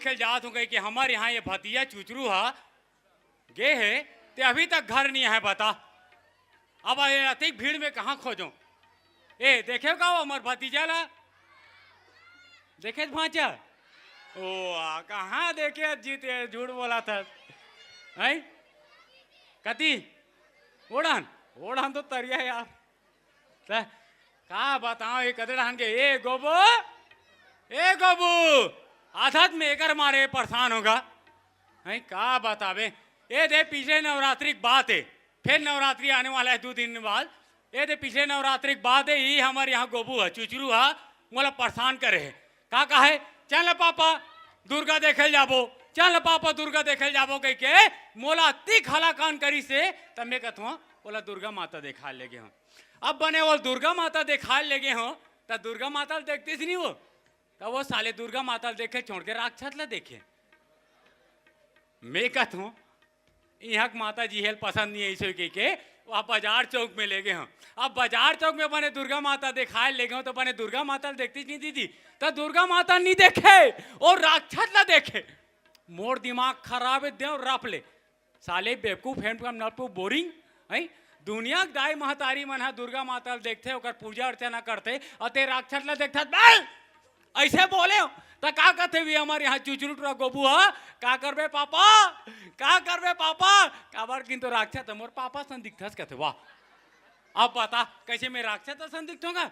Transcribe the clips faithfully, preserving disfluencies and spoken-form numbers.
खेल जात हूँ कहिके हमर यहाँ ये भतीजा चुचरू हा गे हे, ते अभी तक घर नहीं आए, बता। अब ये अतिक भीड़ में कहाँ खोजों? ए, देखे का वो हमर भतीजा ला? देखे भांचा? ओ, आ, कहाँ देखे जीते, झूठ बोला था। हैं? कती? ओढ़न? ओढ़न तो तरिया यार। त का बताओ, ये कदे ढान के, ए गोबू, ए गोबू, आदत में एकर मारे परेशान होगा। हैं, का बतावे? ए दे, पिछले नवरात्रि के बात है, फिर नवरात्रि आने वाला है दो दिन बाद। ए दे, पिछले नवरात्रि के बात है, ये हमर यहाँ गोबू है, चुचरू है, मोला परेशान करे है। का कहे, "चल न पापा, दुर्गा देखे ल जाबो, चल न पापा, दुर्गा देखे ल जाबो," कहिके मोला अतिक हलाकान करिस हे, त मैं कथों, "ओला दुर्गा माता देखाय लेगे हों।" अब बने वो दुर्गा माता देखाय लेगे हों, त दुर्गा माता ल देखतिस नहीं वो, त वो साले दुर्गा माता ल देखे छोड़ के राक्षस ल देखे। मैं कथों, इहाँ के माता जी हेल पसंद नहीं है, इसे कहिके वहाँ बाजार चौक में लेगे हों। अब बाजार चौक में बने दुर्गा माता देखाय लेगे हों, त बने दुर्गा माता ल देखतिस नहीं दीदी, त दुर्गा माता नहीं देखे, वो राक्षस ल देखे। मोर दिमाग खराब है, देव रप ले। साले बेवकूफ हेम कम नलपू बोरिंग, हैं? दुनिया के दाई महतारी मन ह दुर्गा माता ल देखथे, ओकर पूजा अर्चना करथे, अउ ते राक्षस ल देखथस, बे! अइसे बोले हो, त का कथे भी हमर यहाँ चुचरू टुरा गोबू ह, "का करबे पापा? का करबे पापा?" काबर किन तो राक्षस ह, "मोर पापा सन दिखथस," कथे, वाह। अब बता, कइसे मैं राक्षस असन दिखथों गा?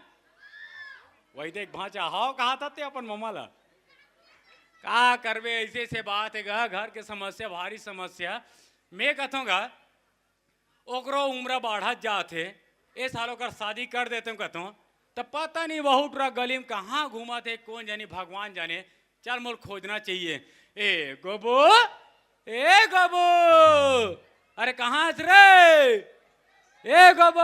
वही देख भांचा, हव कहा था ते अपन ममा ला। का करबे, अइसे से बात हे गा, घर के समस्या, भारी समस्या। मैं कथों गा, ओकरो उम्र बाढ़त जात हे, ए साल ओकर शादी कर देतेंव कथों, त पता नहीं वहू टुरा गली में कहाँ घूमत हे, कोन जानी, भगवान जाने। चल, मोर खोजना चाहिए। ए गोबू, ए गोबू, अरे कहाँ हस रे? ए गोबू,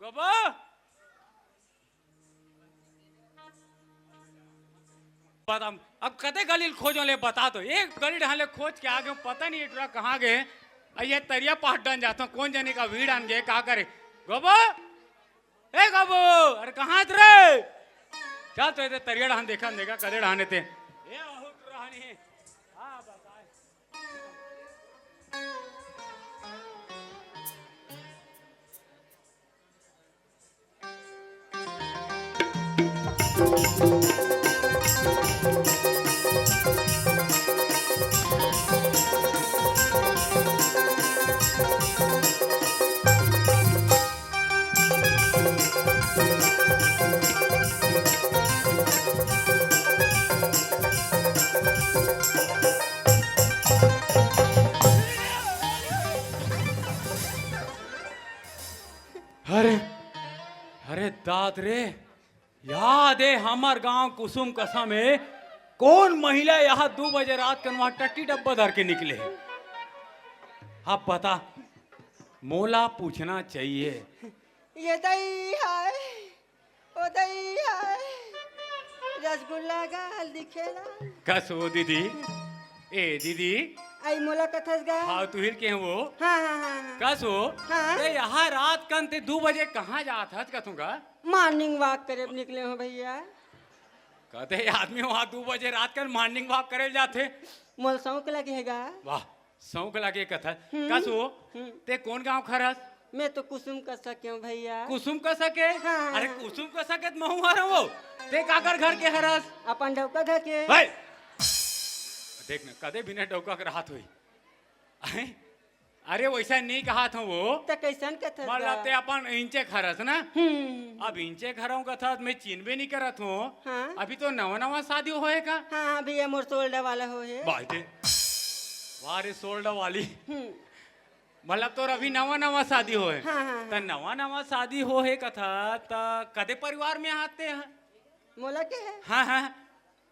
गोबू। बता, अब कते गली ल खोजों ले, बता तो। एक गली ढाले खोज के आ गेंव, पता नहीं ये टुरा कहाँ गे। अउ ये तरिया पार डहन जाथों, कोन जनी का भीड़ आन गे, का करे? गोबू, ए गोबू, अरे कहाँ हस रे? चल तो ये तरिया ढान देखा, देखा कते ढान हे ते। ए, बहुत टुरा हनी। हाँ, बता। अरे, अरे दाद रे, याद हे हमर गांव कुसुम कसा में कोन महिला यहाँ दू बजे रात कन वहाँ टट्टी डब्बा धर के निकले हे? अब बता, मोला पूछना चाहिए। ये दई हाय, ओ दई हाय, रसगुल्ला गाल दिखेला। कस हो दीदी? ए दीदी। आई मोला कथस गा? हाँ, तुहिल के हो? हाँ, हाँ, हाँ, हाँ। कस हो? हाँ। ए, यहाँ रात कन ते दू बजे कहाँ जात हस कथों गा? Morning walk करे निकले हों भैया। कते आदमी वहाँ दू बजे रात कन morning walk करे जाथे? मोला शौक लगे हे गा। वाह, शौक लगे कथस। हम्म। कस हो? हम्म। ते कोन गांव के हरस? मैं तो कुसुम कसा के हों भैया। कुसुम कसा के? हाँ, हाँ, अरे हाँ। कुसुम कसा के त महूं हरंव वो। ते काकर घर के हरस? अपन डौका घर के। हे! देख ना, कदे बिना डौका के राहत होही। अरे वइसा नइ कहत हों वो। त कइसन कथस मतलब गा? ते अपन इंचे के हरस ना? हम्म। अब इंचे के हरंव कथस, मैं चिन्हबे नइ करत हों। हाँ। अभी तो नवा नवा शादी होहे का? हाँ, हाँ भैया, मोर सोलडा वाला होहे। बाई दे। वाह रे सोलडा वाली। हम्म। मतलब तोर अभी नवा नवा शादी होहे। हाँ, हाँ, त हाँ। नवा नवा शादी होहे कथस, त कते परिवार में आते हैं? मोला के हे? हाँ, हाँ।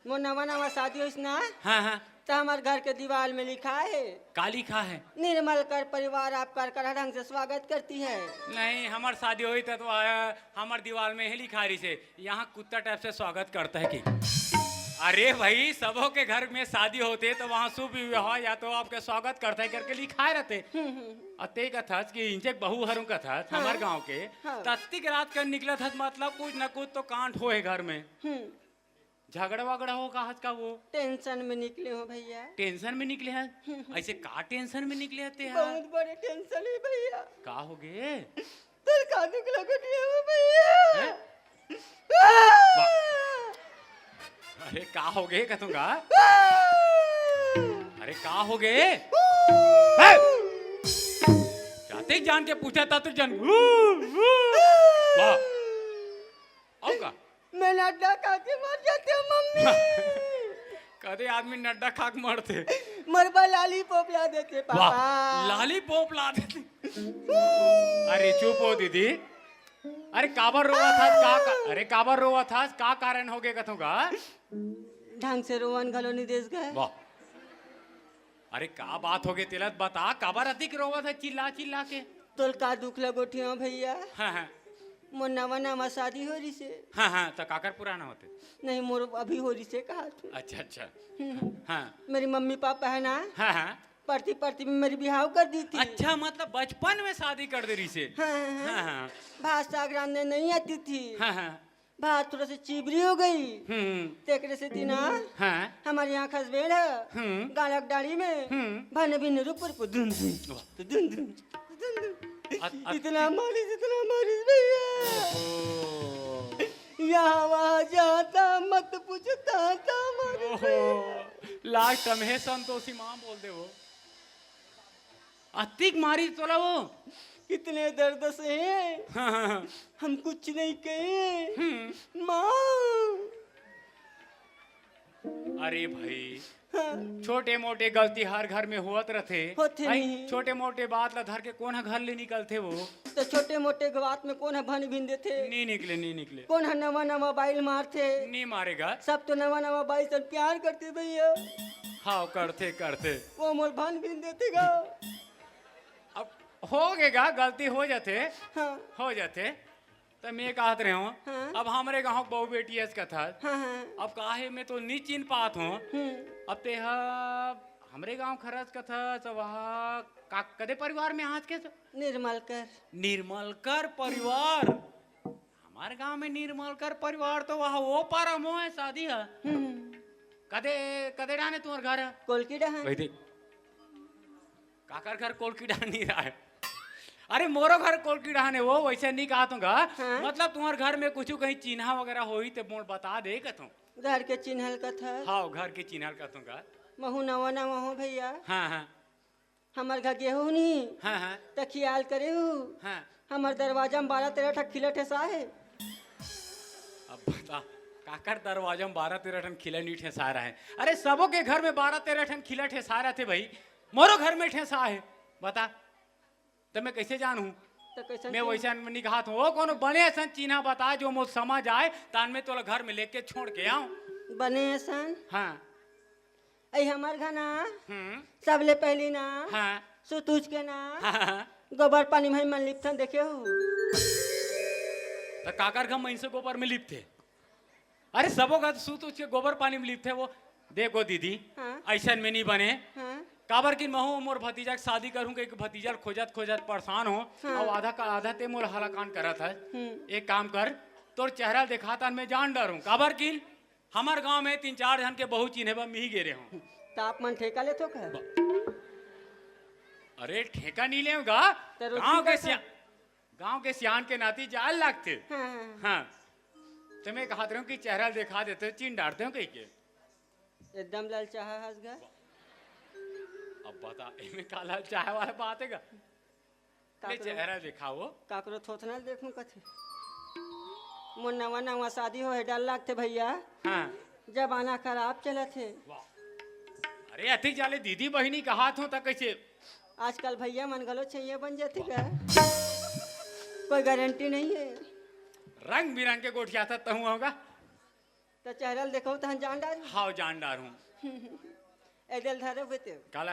मोर नवा नवा शादी होइस ना, हाँ, हाँ। त हमर घर के दीवाल में लिखा हे। का लिखा हे? निर्मल कर परिवार आपका कर हर ढंग से स्वागत करती है। नहीं, हमर शादी होही त, त, आ, हमर दीवाल में ही लिखा रहिस हे, "यहाँ कुत्ता type से स्वागत करता है" कि। अरे भाई, सबो के घर में शादी होथे त वहाँ शुभ विवाह या तो आपके स्वागत करता है करके लिखाय रहिथे। हम्म, हम्म, हम्म। अउ ते कथस कि इंचे के बहू हरंव कथस, हाँ। हमर गांव के, हाँ। त अतिक रात कन निकलत हस, मतलब कुछ न कुछ तो कांड होहे घर में। हम्म। झगड़ा वगड़ा हो कहा का वो? टेंशन में निकले हो भैया। टेंशन में निकले हैं? ऐसे का टेंशन में निकले हते हैं? बहुत बड़े टेंशन है भैया। का हो गए? तोर का दुख लगत है वो भैया? हैं? वाह। अरे का हो गए कथूंगा? अरे का हो गए? हैं? जाते जान के पूछा था तो जान। वाह। आओ का? मैं नड्डा खा के मर जाते मम्मी। कदे आदमी नड्डा खा के मरते? मरबा लालीपॉप ला देते पापा। वाह, लालीपॉप ला देते। अरे चुप हो दीदी। अरे काबर रोवा था का, का अरे काबर रोवा था का कारण हो गए कथों का? ढंग से रोवन घलो नहीं देस गए। वाह। अरे का बात हो गए तेला बता काबर अधिक रोवा था चिल्ला चिल्ला के? तोल का दुख लगोठिया भैया। हाँ हाँ। मोर नवा नवा शादी हो रही से। हाँ हाँ तो काकर पुराना होते? नहीं मोर अभी हो रही से कहा तू। अच्छा अच्छा। हम्म। हाँ। मेरी मम्मी पापा है ना। हाँ हाँ। पढ़ती पढ़ती में मेरी बिहाव कर दी थी। अच्छा मतलब बचपन में शादी कर दे रही से। हाँ हाँ। हाँ हाँ। भात साग रांधने नहीं आती थी। हाँ हाँ। भात थोड़ा सी चिबरी हो गई। हम्म। तेकरे से दिना। हाँ। हमारे यहाँ खसबेड़ है। हम्म। गालक डाली में। हम्म। भन भिन रुक रुक दुन दुन। वाह। तो दुन दुन। दुन दुन। अत- अत- इतना मारिस इतना मारिस भैया। ओहो। यहाँ वहाँ जाता मत पूछता था मारिस ओहो। भैया। लाग तमहे संतोषी माँ बोल दे वो। अतिक मारी तोला वो। इतने दर्द से हैं, हाँ, हाँ, हाँ। हम कुछ नहीं कहे। हम्म। माँ। अरे भाई, हाँ। छोटे मोटे गलती हर घर में होत रथे। होथे भाई, नहीं। छोटे मोटे बात ला धर के कोन ह घर ले निकलथे वो? तो छोटे मोटे बात में कोन ह भन भिन देथे? नहीं निकले, नहीं निकले। कोन ह नवा नवा बाइल मारथे? नहीं मारेगा। सब तो नवा नवा बाइल से प्यार करथे भैया। हाँ, करथे, करथे। वो मोर भन भिन देथे गा। अब हो गे गा, गलती हो जाथे, हाँ। हो जाथे। त मैं कहत रहे हूँ, हाँ। अब हमरे गाँव के बहू बेटी अस कथस, हाँ, हाँ। अब काहे मैं तो नी चिन्ह पात हूँ। हम्म। अब तेहा हमरे गाँव खरस कथस, वहाँ का, कदे परिवार में आज के? निर्मलकर। निर्मलकर परिवार। हमारे गाँव में निर्मलकर परिवार तो वहाँ वो पारा मोह है शादी है। हम्म। कदे, कदे डाने तुम्हारे घर है? कोलकी डहान। वही देख। काकर घर कोलकी डहान नहीं रहा है। अरे मोरो घर कोलकी डहान है वो, वैसे नहीं कहा तुमका। हाँ? मतलब तुम्हारे घर में कुछ कहीं चिन्हा वगैरह होई तो मोर बता दे कहतों। घर के चिन्हल कथा। हाँ, घर के चिन्हल कहतों का। महू नवा नवा हो भैया। हाँ, हाँ। हमर घर गेहूं नहीं। हाँ, हाँ। त खियाल करे हूँ। हाँ। हमर दरवाजा में बारह तेरह ठा खिला ठेसा है। अब बता, काकर दरवाजा में बारह तेरह ठन खिला नहीं ठेसा रहा है? अरे सबो के घर में बारह तेरह ठन खिला ठेसा रहा थे भाई, मोरो घर में ठेसा है। बता, त मैं कैसे जानहूँ? त कैसन मैं चिन्ह? वैसे नहीं कहा था। वो कोनो बने असन चिन्हा बता जो मोर समझ आए, तान मैं तोला घर में लेके छोड़ के आऊँ। बने असन? हाँ। अई हमर घर ना, हम्म। सबले पहली ना, हाँ। सुतुज के ना, हाँ, हाँ। गोबर पानी में मन लिपथन देखे हो। त काकर घर मइनसे गोबर में लिपथे? अरे सबो घर सुतुज के गोबर पानी में लिपथे वो। देखो दीदी, हाँ। ऐसन में नहीं बने। हाँ। काबर कि महू मोर भतीजा के शादी करूँ के भतीजा ल खोजत खोजत परेशान हो। हाँ। और आधा का आधा ते मोर हलाकान करत है। हम्म। एक काम कर, तोर चेहरा दिखाता मैं जान डरूँ। काबर कि हमर गांव में तीन चार झन के बहू चिन्हे बर मिही गे रहे हो। त आप मन ठेका लेथो का? अरे ठेका नहीं लेगा। त रोटी गांव के कैसे? सिया-, गांव के सियान के नाती जाल लागथे। हाँ, हाँ, हाँ। हाँ। तो मैं कहत रहे हूँ कि चेहरा दिखा देते हो, चिन्ह डालते हो कहीं के। एकदम ललचाहा हंस गा। अब बता, एमे का ललचाहे वाला बात है का? ले काकरो, चेहरा दिखाओ। काकरो थोथना ल देखूं कथे। मोर नवा नवा शादी हो हे, डर लागथे भैया। हाँ। जमाना खराब चलत हे। वाह। अरे अतिक जाले दीदी बहिनी कहात हो त कैसे? आजकल भैया मन घलो छैया बन जाथे का? कोई गारंटी नहीं है। रंग बिरंग के गोठियाथस तहूँ होगा। त चेहरा ल देखो तहन जान डार। हाव जान डार हूँ। एदे ल धरो बेटे। काला?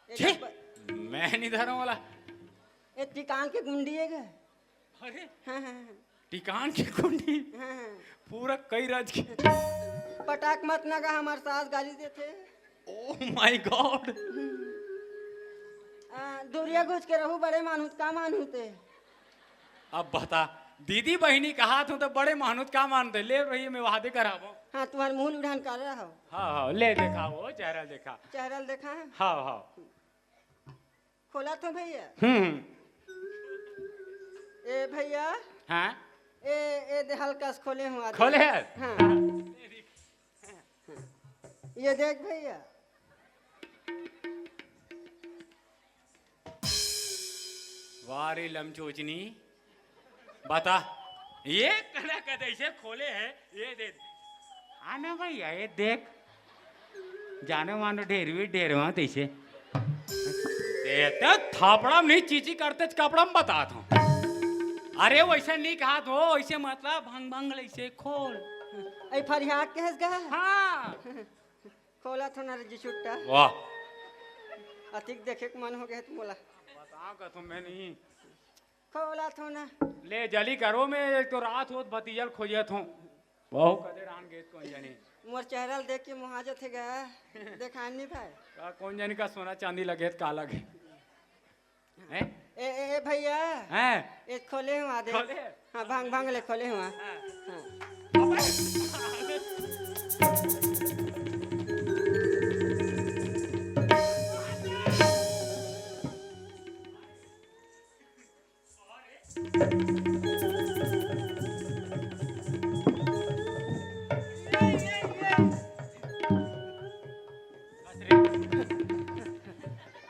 एदे छी! ल ब- मैं नहीं धरो वाला। ए टिकान के गुंडी है गे। अरे हाँ, हाँ, हाँ। टिकान के गुंडी? हाँ, हाँ। पूरा कई राज के। पटाक मत ना गा, हमार सास गाली देथे। Oh my God। आ, दूरिया घुस के रहू, बड़े मानहूँ त का मानहूँ ते? अब बता, दीदी बहिनी कहात हूँ तो बड़े महानुत का मानते, ले रही मैं वादे कराबो। हाँ, तुम्हार मुँह उड़ान कर रहा हो। हाँ, हाँ, ले देखा वो, चेहरा देखा। चेहरा देखा है? हाँ, हाँ। खोला तो भैया। हम्म। ए भैया। हाँ? ए, ए दे हल्का से खोले हूँ आदे। खोले है? हाँ। ये देख भैया। वाह रे लमचोचनी, बता, ये कना का तैसे खोले है, ये दे। हाँ ना भैया, ये देख, जानो मानो ढेर भी ढेर हुआ तैसे। ये तो थापड़ा में नहीं, चीची करते कपड़ा में बतात हूँ। अरे वैसे नहीं कहा तो, वैसे मतलब भंग भंग ऐसे खोल। ऐ फरियाद के हंस गा? हाँ। खोला थो ना रे जी छुट्टा। वाह। अतिक देखे के मन हो गया तो मोला। बता का तो मैं नहीं। खोला थो ना। ले जल्दी करो, मैं एक तो रात होत भतीजल खोजे थो। बहु कदे रान गेत कौन जानी। मोर चेहरा ल देख के मुहा जथे गा। देखान नहीं भाई। का कौन जानी का सोना चांदी लगे त का लगे। हैं? ए, ए, ए भैया। हैं? ए खोले हुआ दे। खोले? हाँ, भांग, भांग ले खोले हुआ। हाँ। हाँ।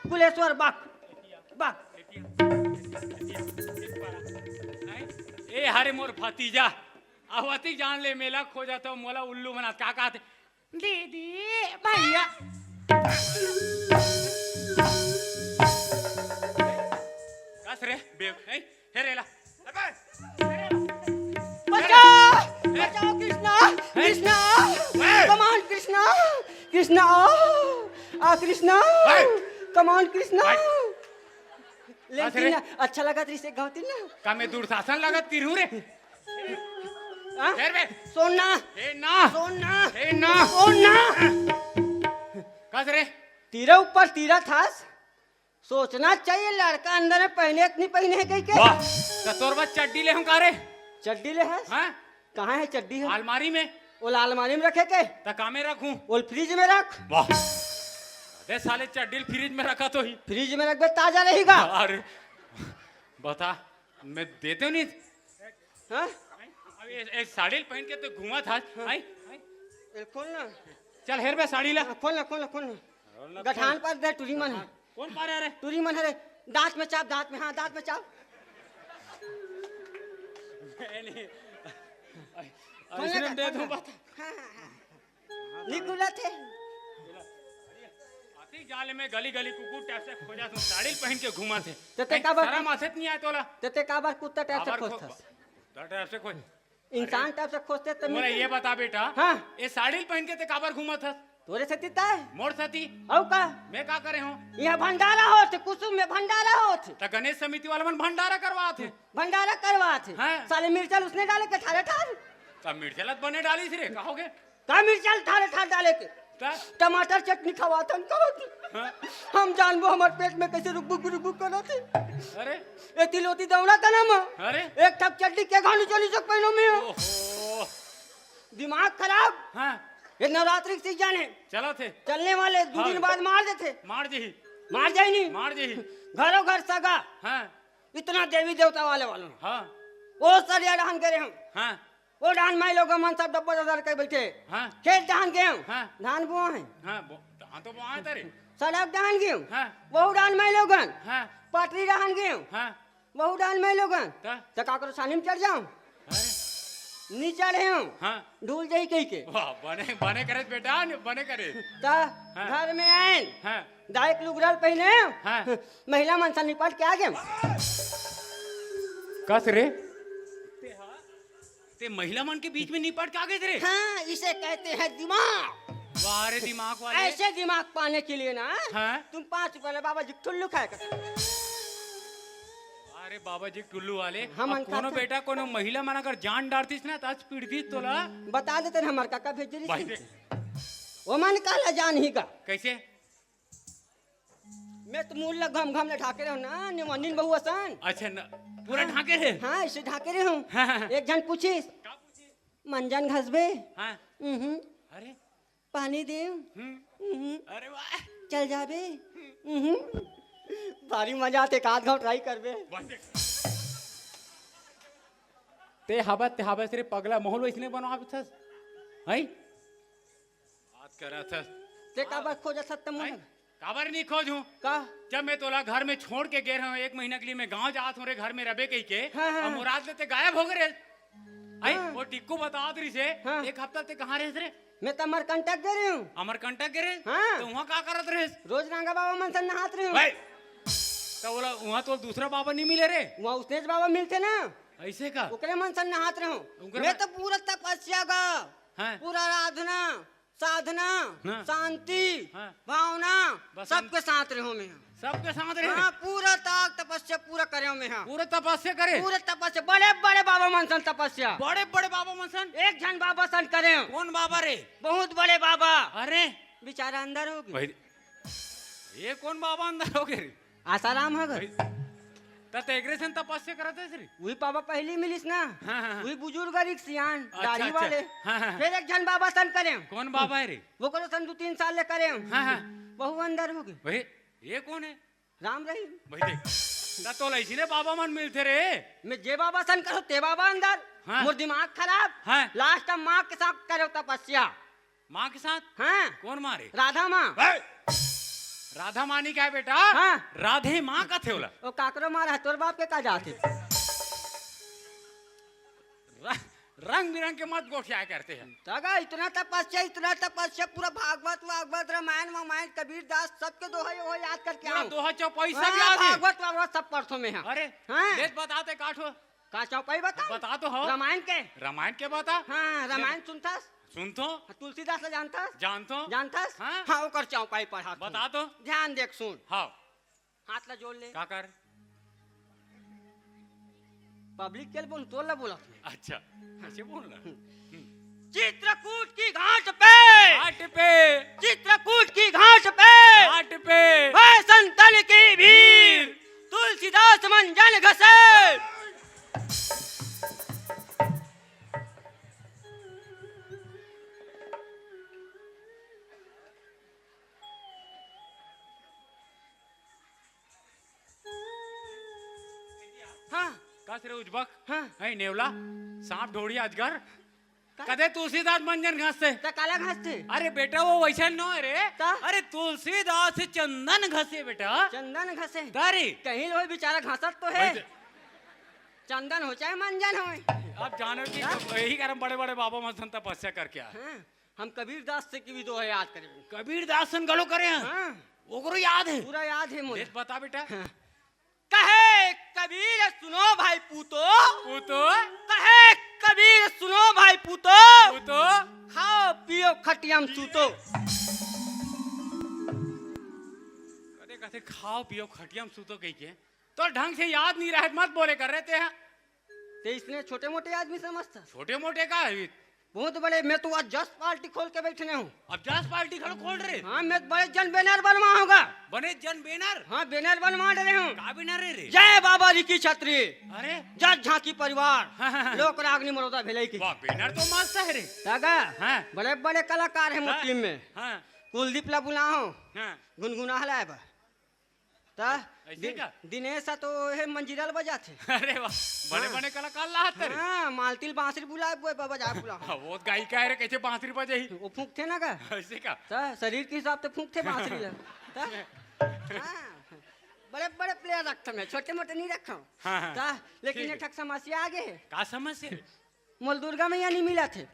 कुलेश्वर बक, बक। ए हरे मोर भतीजा, अवती जान ले मेला खोजा तो मोला उल्लू बना का कहते। दीदी, भैया। कस रे, बे, ए, हे रे ला। अबे, बचाओ, बचाओ कृष्णा, कृष्णा, ए! कमांड कृष्णा, कृष्णा, आ कृष्णा, ए! कमांड कृष्णा। ए! लेकिन अच्छा लगा तेरी से गाँव ना। का मैं दुर्शासन लगत तिरहू रे? हाँ? फेर बे। सोना। ए ना। सोना। ए ना। सोना। कस रे? तीरा ऊपर तीरा थास। सोचना चाहिए लड़का अंदर में पहने कि नहीं पहने है कहीं के। वाह। त तोर बस चड्डी ले हूँ का रे? चड्डी ले है? हाँ? कहाँ है चड्डी है? अलमारी में। ओला अलमारी में रखे के? त का में रखूं? ओल फ्रिज में रख। वाह। अबे साले चड्डी ल फ्रिज में रखा तो ही। फ्रिज में रखबे ताजा रहेगा। अरे बता, मैं देते नहीं। हाँ? अब ये, ये साड़ी पहन के तो घूमा था। हाँ। आई, आई। ए, खोल ना। चल हेर बे साड़ी ला। हाँ, खोल ना, खोल ना, खोल ना। खोल ना, गठान खोल। पर दे टूरी मन है। कौन पारे रे? टूरी मन है रे। दांत में चाप, दांत में, हाँ, दांत में चाप। नहीं, नहीं। खोल ना, इसने दे खोल दूं ना। बता। हाँ, हाँ, हाँ। निकुला थे। अति जाल में गली गली कुकुर टाइप से खोजा तू, साड़ी पहन के घूमा थे। ते, ते काबर शर्म आसे नहीं आए तोला? ते, ते काबर कुत्ता टाइप से खोजथस? कुत्ता टाइप से खोज। इंसान टाइप से खोजते तो मोला मिलते। ये बता बेटा, हाँ। ये साड़ी पहन के ते काबर घूमत हस? तोरे सेती ताय? मोर सेती? अउ का? मैं का करे हूँ? यहाँ भंडारा होत, कुसुम में भंडारा होत। त गणेश समिति वाला मन भंडारा करवात हे। भंडारा करवात हे। हाँ। साले मिर्चा उसने डाले के ठारे ठार। तब मिर्चा लत बने डाली रे, कहोगे? का मिर्चा ल ठारे ठार डाले के? का? टमाटर चटनी खवाथन कहत। हाँ। हम जानबो हमर पेट में कैसे रुकबुक रुकबुक करत हे। अरे। एती लोती दौड़ा तना म। अरे। एक ठप चड्डी के घालू चली सक पहिनो में। ओहो। दिमाग खराब। हाँ। ये नवरात्रि के सीजन है। चलत हे। चलने वाले दो हाँ। दिन बाद मार देथे। मार देही। मार जाए नहीं। मार देही। घरों घर सगा। हाँ। इतना देवी देवता वाले वालों। हाँ। ओ सरिया रहन करे हम। हाँ। ओ डाहन माई लोग मन सब डब्बा डब्बा करके बैठे। हाँ। खेत डाहन गेहूं। हाँ। धान बोआ है। हाँ, बो-, धान तो बोआ है तेरे। सड़क डाहन गेहूं। हाँ। वहू डाहन माई लोगन। हाँ। पटरी डाहन गेहूं। हाँ। वहू डाहन माई लोगन। त? त काकरो सानी में चढ़ जाऊं? अरे। नी चढ़े हूं। हाँ। ढूल जाई कही के। वाह, बने, बने करे बेटा, बने करे। त हाँ। घर में आएन। हाँ। दाई के लुगरा ल पहिने। हाँ। महिला मन से निपट के आ गेम। कस रे? ते महिला मन के बीच में निपट के आ गए रे? हाँ, इसे कहते हैं दिमाग। वाह रे दिमाग वाले। ऐसे दिमाग पाने के लिए ना, हाँ? तुम पाँच रुपए वाले बाबा जी के ठुल्लू खाए कर। अरे बाबा जी के टुल्लू वाले, हम अब अनखाते कोनो बेटा, कोनो महिला मन अगर जान डारतिस ना, त आज पीटतिस तोला। बता देते ना, हमार काका भेज रही भाई थी। देख। वो मन काला जान ही का। कैसे? ए, त मुड़ ला घम घम ले ढाके रहे हो ना, नेवनिन बहू असन। अच्छा न, पूरा हाँ। ढाके रहे? हाँ, ऐसे ढाके रहे हो। हाँ, हाँ। एक झन पूछिस, का पूछिस? "मंजन घसबे?" हाँ। "उहुं।" अरे? "पानी देव?" हम्म। "उहुं।" अरे वाह। "चल जाबे?" "उहुं।" भारी मजा आथे, एक आध घाव try करबे। बस देख। ते हबत, ते हबत रे पगला, माहौल वैसने बनवा थस। हैं? बात करत हस। ते काबर खोजत हस त मोला? हैं? काबर नहीं खोजूं? का? जब मैं तोला घर में छोड़ के गे रहूं, एक महीना के लिए मैं गांव जात हूं रे, घर में रबे कही के, हाँ, हाँ, अब हाँ। मुराद ले ते गायब हो गए रे। आई, हाँ। वो टिक्कू बतात रहिस हे, हाँ। एक हफ्ता ते कहाँ रहिस रे? मैं तो अमरकंटक गे रहे हूँ। अमरकंटक गे रहे? हाँ। तो वहाँ का करत रहिस? रोज रांगा बाबा मन सन नहात रहे हूँ। भाई, तो बोला, वहाँ तो दूसरा बाबा नहीं मिले रे? वहाँ उसने बाबा मिलते ना। ऐसे का? ओकरे मन सन नहात रहे हूँ। ओकरे मैं मन तो पूरा तपस्या का, हाँ। पूरा आराधना, साधना, हाँ। शांति, हाँ। भावना, बस सबके साथ रहो मैं। सबके साथ रहे? हाँ, पूरा ताक तपस्या पूरा करे मैं, हाँ। पूरा तपस्या करे? पूरा तपस्या, बड़े बड़े बाबा मन सन तपस्या। बड़े बड़े बाबा मन सन? एक झन बाबा सन करे। कौन बाबा रे? बहुत बड़े बाबा। अरे? बेचारा अंदर हो गए। भाई, ये कौन बाबा अंदर हो गए रे? आसाराम हो गए। भाई, त ते एकरे सन तपस्या करत हस रे? वही बाबा पहली मिलिस ना। हाँ, हाँ, हाँ। वही बुजुर्ग रिक सियान, अच्छा, दाढ़ी अच्छा। वाले। हाँ, हाँ, हाँ। फिर एक झन बाबा सन करे। कौन बाबा है रे? वो करो सन दो तीन साल ले करे। हाँ, हाँ। वहू अंदर हो गए। भाई, ये कौन है? राम रहीम। भाई देख, त तोला ऐसने बाबा मन मिलते रे। मैं जे बाबा सन करो ते बाबा अंदर। हाँ। मोर दिमाग खराब। हाँ। Last में माँ के साथ करो तपस्या। माँ के साथ? हाँ। कौन माँ रे? राधा माँ। ए! राधा माँ नहीं कहे बेटा। हाँ। राधे माँ कथे ओला। ओ काकरो माँ रहे, तोर बाप के का जात हे? र-, रंग बिरंग के मत गोठियाए करते हैं। तगा इतना तपस्या, इतना तपस्या, पूरा भागवत वागवत, रामायण वामायण, कबीर दास, सबके दोहा योहा याद करके पूरा आऊं। दोहा चौपाई सब हाँ, याद है। भागवत वागवत सब पढ़थो मैं, हाँ। अरे, हाँ। ले बताते काठो। का चौपाई बता? बता तो हो। रामायण के। रामायण के बता। हाँ, ले। रामायण सुनथस? सुनथो। हाँ, तुलसीदास ला जानथस? जानथो। जानथस? हाँ। हाँ, ओकर चौपाई पढ़ा। बता तो। ध्यान देख सुन। हाँ। हाथ ला जोड़ ले। का कर? Public के बोल, तोर ला बोला। अच्छा, ऐसे बोलना। हम्म। चित्रकूट की घाट पे। घाट पे। चित्रकूट की घाट पे। घाट पे। वह संतन की भीड़। भीड़। तुलसीदास मंजन घसे। हाँ। का रे उजबक? हाँ। है नेवला, सांप ढोड़ी अजगर। का? कदे तुलसीदास मंजन घसथे। त काला घसथे? अरे बेटा, वो वैसा नो है रे। का? अरे तुलसीदास चंदन घसे बेटा। चंदन घसे? तारी। कहीं लो बेचारा घसत तो है। वही तो। चंदन हो चाहे मंजन हो। आप जानो कि हाँ? यही कारण बड़े-बड़े बाबा मन सन तपस्या करके आए। हाँ, हम कबीर दास से की भी दोहा याद करेंगे। कबीर दास सन गलो करे हैं। हाँ। ओकरो याद है। पूरा याद है मोला। देख बता बेटा। हाँ। कहे कबीर सुनो भाई पूतो। पूतो। कहे कबीर सुनो भाई पूतो। पूतो। खाओ पियो खटिया म सूतो। कदे कथे खाओ पियो खटिया म सूतो कही के। तो ढंग से याद नहीं रहे, मत बोले कर रहे ते हैं। ते इसने छोटे मोटे आदमी समझता? छोटे मोटे का है? बहुत बड़े, मैं तो आज जस पार्टी खोल के बैठने हूँ। अब जस पार्टी खड़ो खोल रहे? हाँ, मैं बड़े जन banner बनवाऊंगा। बने जन banner? हाँ, banner बनवा रहे हूँ। का banner है रे? जय बाबा रिकी छत्री। अरे? जस झांकी परिवार। हाँ, हाँ, हाँ। लोक रागनी मरोदा भिलाई की। वाह, banner तो मस्त है रे। दादा, हाँ। बड़े बड़े कलाकार हैं मोर हाँ, team में। हाँ। कुलदीप ला बुलाओ। हाँ। गुनगुना हलाए बा। त ऐसे दि-, का? दिनेश ह तो हे मंजीरा ल बजाथे। अरे वाह, बड़े हाँ। बड़े कलाकार ला हत रे। हाँ, मालती ल बांसुरी बुलाए, बुए बाबा जा बुला। हाँ, वो गायिका है रे, कैसे बांसुरी बजाही? वो फूंकथे ना का? ऐसे का? त शरीर के हिसाब से फूंकथे बांसुरी ला। त हाँ, बड़े बड़े player रखथों मैं, छोटे मोटे नहीं रखथों। हाँ, हाँ। त लेकिन ठीक एक है। ठक समस्या आगे है। का समस्या? मोल दुर्गा मैया नहीं मिलत हे।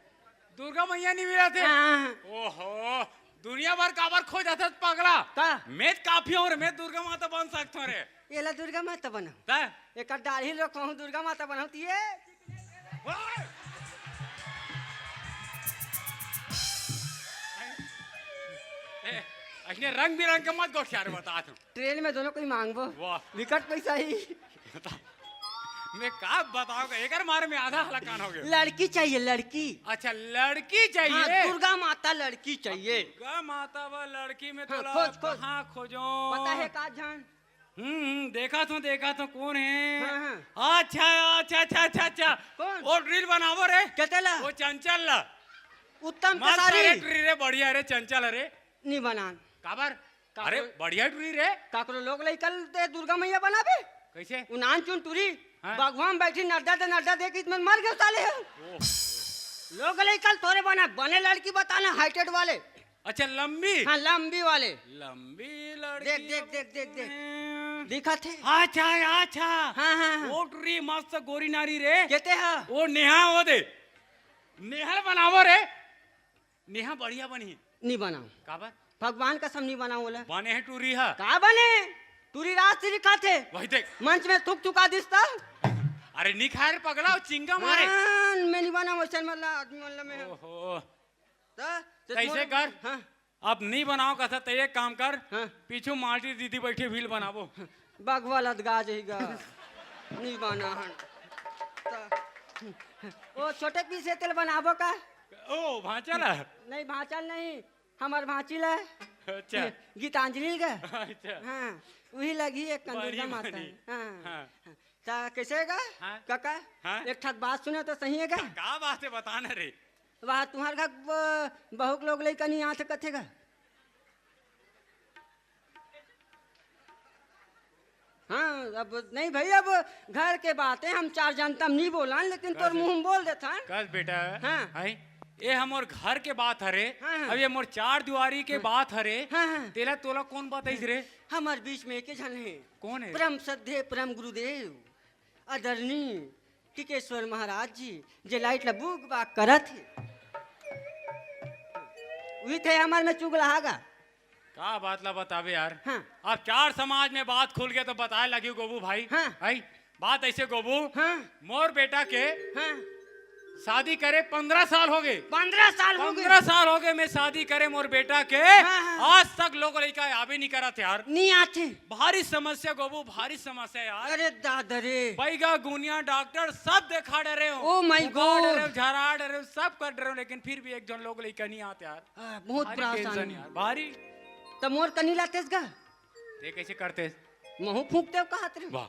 दुर्गा मैया नहीं मिलत हे? हाँ। ओहो, दुनिया भर काबर खोजत हस पगला? का? मैं त काफी हूँ रे, मैं दुर्गा माता बन सकता हूँ रे। एला दुर्गा माता बनाओ। का? एकर दाढ़ी लो कहूँ दुर्गा माता बनाओ त ये। ओए! ए, ऐसने रंग बिरंग के मत गोठिया रे, बता तू। Train में दोनों कोई मांगबो। वाह। विकट पैसा ही। बता। मैं का बताओ, एकर मारे में आधा हलाकान हो गया। लड़की चाहिए, लड़की। अच्छा, लड़की चाहिए? हाँ, दुर्गा माता लड़की चाहिए। दुर्गा माता व लड़की में हाँ, तोला खोज, खोज। कहाँ खोजो? पता है का जान? हम्म, हम्म, देखा तो, देखा तो, कौन है? हाँ, हाँ। अच्छा, अच्छा, अच्छा, अच्छा, अच्छा। कौन? वो reel बनावो रे। केते ला? वो चंचल ला। उत्तम मस्त केसारी। रे टुरी रे, बढ़िया रे, चंचल रे। नहीं बनान। काबर? काकरो अरे, बढ़िया टुरी रे। काकरो लोग लइका ल ते दुर्गा मैया बनाबे? कैसे? उ नान चुन टुरी, हाँ। बगवा में बैठी नड्डा दे, नड्डा दे के मन मर गए साले हो। ओह। लोग लइका ल तोरे बना, बने लड़की बताना, height वाले। अच्छा, लंबी? हाँ, लंबी वाले। लंबी लड़की देख, देख, अब देख, देख, देख। हैं। दिखत हे? अच्छा, अच्छा। हाँ, हाँ, हाँ। ओ टुरी मस्त गोरी नारी रे। केते हा? ओ नेहा हो दे। नेहा बनावो रे। नेहा बढ़िया बनही। नी बनाओ। काबर? भगवान कसम नी बनाओ ओला। बने हे टुरी हा। का बने? टुरी रात से दिखाथे। वही देख। मंच में थुक थुका दिस त। अरे नी खाए रे पगला, वो चिंगा मारे। हाँ, मैं नी बनाओ वैसन मतलब आदमी मतलब मैं। ओहो। त, त तैसे तोर-, कर। हाँ। अब नी बनाओ कथा, त एक काम कर। हाँ। पीछू माटी दीदी बैठी, reel बनाबो। बगवा लदगा जही गा। नी बना हन। त, ओ छोटे पीसे तेल बनाबो का? ओ, भांचा ला? नहीं, भांचा नहीं। हमर भांची ला। अच्छा। गीतांजलि गा। अच्छा। हाँ, वही लगी एक कंदूर बढ़िया, का माता। बढ़िया। हाँ। हाँ। त कैसे गा? हाँ। काका? हाँ? एक ठक बात सुने तो सही हे गा? का, का बात हे, बताना रे। वह तुम्हार घर ब-, बहू के लोग लइका नहीं आथे कथे गा? हाँ, अब नहीं भाई, अब घर के बात हे, हम चार जनता में नहीं बोलन, लेकिन तोर कस मुंह में बोल देथन। कस बेटा, हाँ। हाय, ये हमर घर के बात हरे, हाँ, हाँ। अब ये मोर चार दुआरी के हाँ। बात हरे, हाँ, हाँ। तेला तोला कौन बताइस रे? हमर बीच में एक झन हे। कौन हे? परम श्रद्धेय, परम गुरुदेव, आदरणीय टिकेश्वर महाराज जी, जे light ला बुक बाक करत हे। उही थे हमर में चुगलहा गा। का बात ला बताबे यार? हाँ। अब चार समाज में बात खुल गया तो बताए लगी गोबू भाई। हाँ। भाई, बात ऐसे गोबू, हाँ। मोर बेटा के हाँ। शादी करे पंद्रह साल हो गए। पंद्रह साल हो गए? पंद्रह साल हो गए मैं शादी करे मोर बेटा के। हाँ, हाँ। आज तक लोग लइका आबे नहीं करत यार। नहीं आथे। भारी समस्या गोबू, भारी समस्या यार। अरे दादा रे। बैगा गुनिया डॉक्टर सब देखा डरे हो। Oh my God। डरे हो, झरा डरे हो, सब कर डरे हो, लेकिन फिर भी एक जन लोग लइका नहीं आते यार। हाँ, बहुत भारी परेशान tension हे। यार, भारी। त मोर कनी लातेस गा? ते कैसे करते? महू फूंकते हो कहत रे। वाह।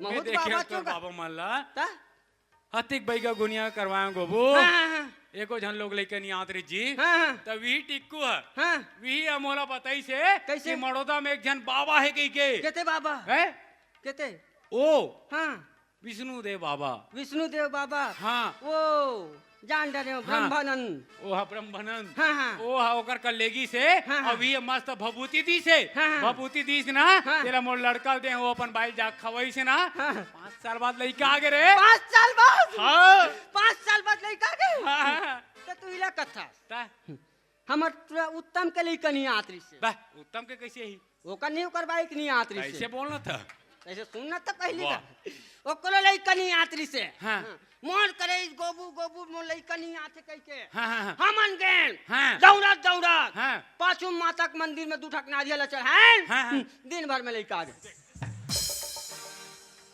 महू मैं तो देखे बाबा तोर चोगा। बाबा मन ला। ता? हतिक बैगा गुनिया करवाए गोबू। हाँ, हाँ, हाँ। एको झन लोग लइका नहीं आत रे जी। हाँ, हाँ। त वही टिक्कू हे। हाँ। वही अमोला बताइस हे कैसे? कि मड़ोदा में एक झन बाबा हे कही के। केते बाबा? हैं? केते? ओ। हाँ। विष्णुदेव बाबा। विष्णुदेव बाबा। हाँ। ओ, जान डरे हो, हाँ। ब्रह्मानंद। ओ हा ब्रह्मानंद। हाँ, हाँ। ओ हा ओकर कलेगी से, हाँ, हाँ। अभी ये मस्त भभूति दी से। हाँ, हाँ। भभूति दी से ना, हाँ। तेला मोर लड़का दे, वो अपन बाई जा खवाई से ना। हाँ। पाँच साल बाद लइका आ गे रे। पाँच साल बाद? हाँ। पाँच साल बाद लइका आ गे? हाँ, हाँ। त तू इला कथा। ता? हमर पूरा उत्तम के लइका नहीं आत रहिसे। बा, उत्तम के कैसे ही? ओकर नहीं, ओकर बाई के नहीं आत रहिसे। कैसे बोलना था? कैसे सुनना था पहली वाह। बार। ओकरो लइका नहीं आत रहिसे। हाँ। हाँ। मोर करे इस गोबू, गोबू मोर लइका नहीं आथे कह के। हाँ, हाँ, हाँ। हमन गेन। हाँ। दौड़त, दौड़त। हाँ। पाछू माता के मंदिर में दू ठक नारियल चढ़ाएन। हाँ, हाँ। दिन भर में लइका आ गे।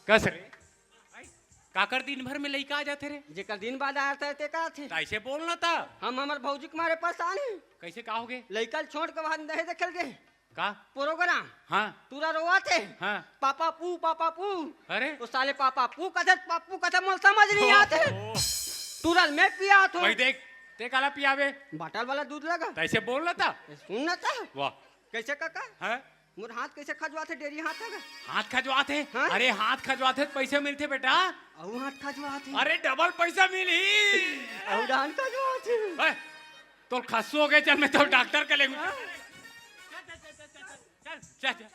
कस रे? काकर दिन भर में लइका आ जाथे रे? जेकर दिन बाद आथे, ते का आथे? त ऐसे बोलना था। हम हमर भौजी के मारे परेशान ही। कैसे का हो गे? लइका ल छोड़ के वहां दहे देखे ल गे। का? प्रोग्राम। हाँ। टूरा रोवत हे। हाँ। पापा पू, पापा पू। अरे। वो साले पापा पू कथे, पापू कथे, मोला समझ नहीं आत हे। ओहो। टूरा ल मैं पियात हों। वही देख, ते काला पियाबे? बाटल वाला दूध लगा। त ऐसे बोलना था। ए, सुनना था। वाह। कैसे काका? हाँ? मोर हाथ कैसे खजवाथे, डेरी हाथ हे गा? हाथ खजवाथे? हाँ? अरे हाथ खजवाथे त पैसा मिलथे बेटा। अउ हाथ खजवाथे? अरे डबल पैसा मिलही। अउ डाहन खजवाथे? ए, तोर खस्सू हो गे, चल मैं तोर डॉक्टर के लेगू। हाँ? चल, चल, चल, चल, चल।